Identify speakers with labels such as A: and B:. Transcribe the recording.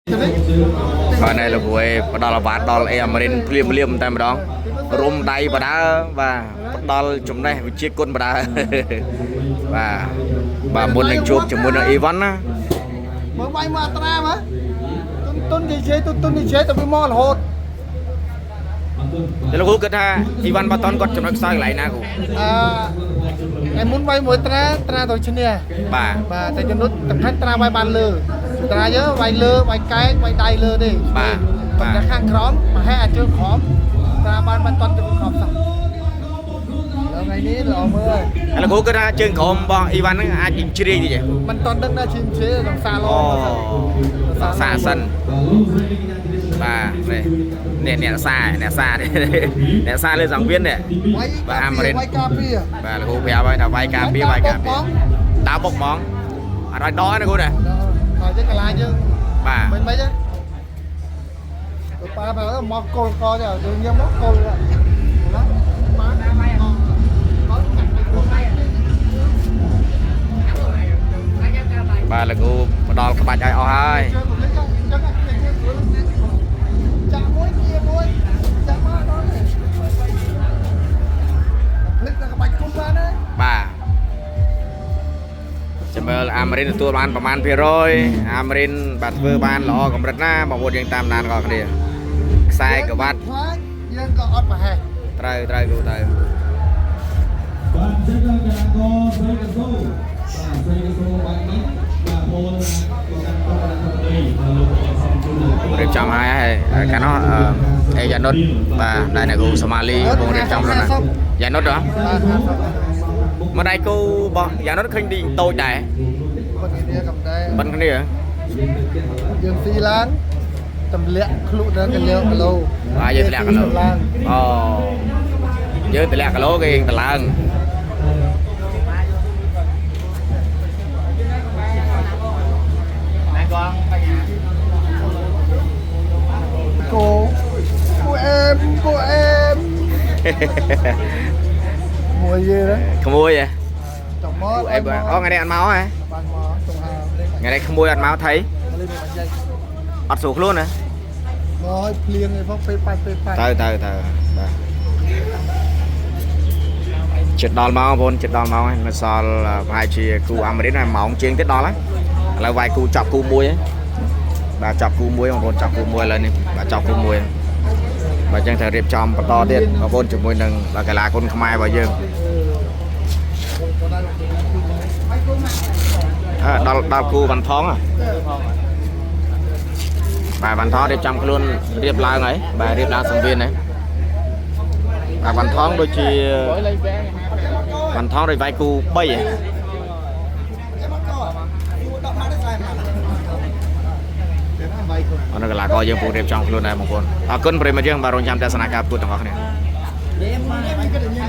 A: បាទនេះលោកគ្រូអេផ្ដល់អាវ៉ាត់ដល់អេអាមេរិនភ្លាមភ្លាមតែម្ដងរុំដៃបដើបាទផ្ដល់ចំណេះវិជ្ជាគុណបដើ បាទបាទមុននឹងជួបជាមួយនឹងអ៊ីវ៉ាន់ណា
B: មើលវាយមកអត្រាមើលទុនទុននិយាយទុនទុននិយាយទៅវាមករហូត
A: តែលោកគ្រូគិតថាអ៊ីវ៉ាន់បាតុនគាត់ចំណុចខ្សោយកន្លែងណាគ្រូ
B: អឺថ្ងៃមុនវាយមួយត្រាត្រាទៅឈ្នះ
A: បាទ
B: បាទតែចំណុចសំខាន់ត្រាវាយបានលើត្រាយើវាយលើវាយកែងវាយដៃលើទេ
A: បាទ
B: ប៉ុន្តែខាងក្រោមប្រហែលអាចជើងក្រោមត្រាបានបានតន់ជើងក្រោមសោះដល់ថ្ងៃនេះល្អមើល
A: ហើយលោកគ្រូគិតថាជើងក្រោមរបស់អ៊ីវ៉ាន់ហ្នឹងអាចនឹងជ្រាយតិចទេ
B: មិនតន់ដឹងថាឈាមជេក្នុងសាឡ
A: អូសាសិនបាទនេះនេះអ្នកសាអ្នកសានេះអ្នកសាលើសង្វៀននេះ
B: វាយ
A: បាទអាមេរិក
B: វាយការពារ
A: បាទលោកគ្រូប្រាប់ហើយថាវាយការពារវាយការពារដើរបុកហ្មងអត់ឲ្យដកទេណាគ្រូណា
B: ដល់ចឹងកន្លាយើង
A: បាទ
B: មិនមិនទេទៅប៉ាប៉ាមកគល់កទៅយើងញ៉ាំមកគល់ណាប៉ាមកកល់កាត់ទៅខ្លួនឯង
A: បាទលោកគ្រូផ្ដល់ក្បាច់ឲ្យអស់ហើយ
B: ជើងមកលេចចឹងចាក់មួយជាមួយចាក់មកដល់ទេភ្លេចតែក្បាច់គុំបានទេ
A: បាទចាំមើលអាមេរិនទទួលបានប្រមាណភាគរយអាមេរិនបាទធ្វើបានល្អកម្រិតណាបងប្អូនយើងតាមដានក៏គ្នាខ្សែក្រវ៉ាត់
B: ខ្លាចយើងក៏អត់ប្រហែស
A: ត្រូវត្រូវគ្រូត្រូវ
C: បាទអញ្ចឹងកីឡាករស្រីកសូបាទស្រីកសូបាច់នេះបាទបងប្រកាន់ប្រកាន់ប្រដីបាទលោកអសំជូន
A: រៀបចំហើយហើយកាលនោះអេយ៉ានុតបាទដែលអ្នកគ្រូសមាលីកំពុងរៀបចំខ្លួនណាយ៉ានុតហ៎
B: បាទ
A: មកដៃគូរបស់យ៉ានុតឃើញទីតូចដែរ
B: ប៉ុន្តែគ្នាកំដែរ
A: ប៉ុនគ្នា
B: យើងស៊ីឡើងទម្លាក់ឃ្លុដល់កលៀគីឡូ
A: បាទយើងតម្លាក់គីឡូ
B: ឡើង
A: អូយើងតម្លាក់គីឡូគេយើងតម្លើង
B: គោគូអែមគូអែមមួយយេណា
A: ក្មួយហ៎
B: ចំមក
A: អីបើអូថ្ងៃនេះអត់មកហ៎
B: បានមកចង្ហា
A: ថ្ងៃនេះក្មួយអត់មកថៃ
B: លេងមកចែក
A: អត់ស្រួលខ្លួនណា
B: មកឲ្យភ្លៀងឯផងពេលប៉ាច់ពេលប៉ាច់
A: ទៅទៅទៅបាទចិត្តដល់ម៉ោងបងប្អូនចិត្តដល់ម៉ោងហើយមិនសល់ប្រហែលជាគូអាមេរិកហើយម៉ោងជាងទៀតដល់ហើយឥឡូវវាយគូចាប់គូមួយហើយបាទចាប់គូមួយបងប្អូនចាប់គូមួយឥឡូវនេះបាទចាប់គូមួយបាទអញ្ចឹងត្រូវរៀបចំបន្តទៀតបងប្អូនជាមួយនឹងបាទកីឡាគុនខ្មែររបស់យើងអើដល់ដល់គូវ៉ាន់ថងហ៎បាទវ៉ាន់ថងរៀបចំខ្លួនរៀបឡើងហើយបាទរៀបឡើងសង្វៀនហើយបាទវ៉ាន់ថងដូចជាវ៉ាន់ថងដូចវាយគូ3ហ៎ អរកលាករយើងពងរៀបចំខ្លួនដែរបងប្អូនអរគុណប្រិយមិត្តយើងបាទរងចាំទស្សនាការប្រកួតទាំងអស់គ្នា
B: នេះ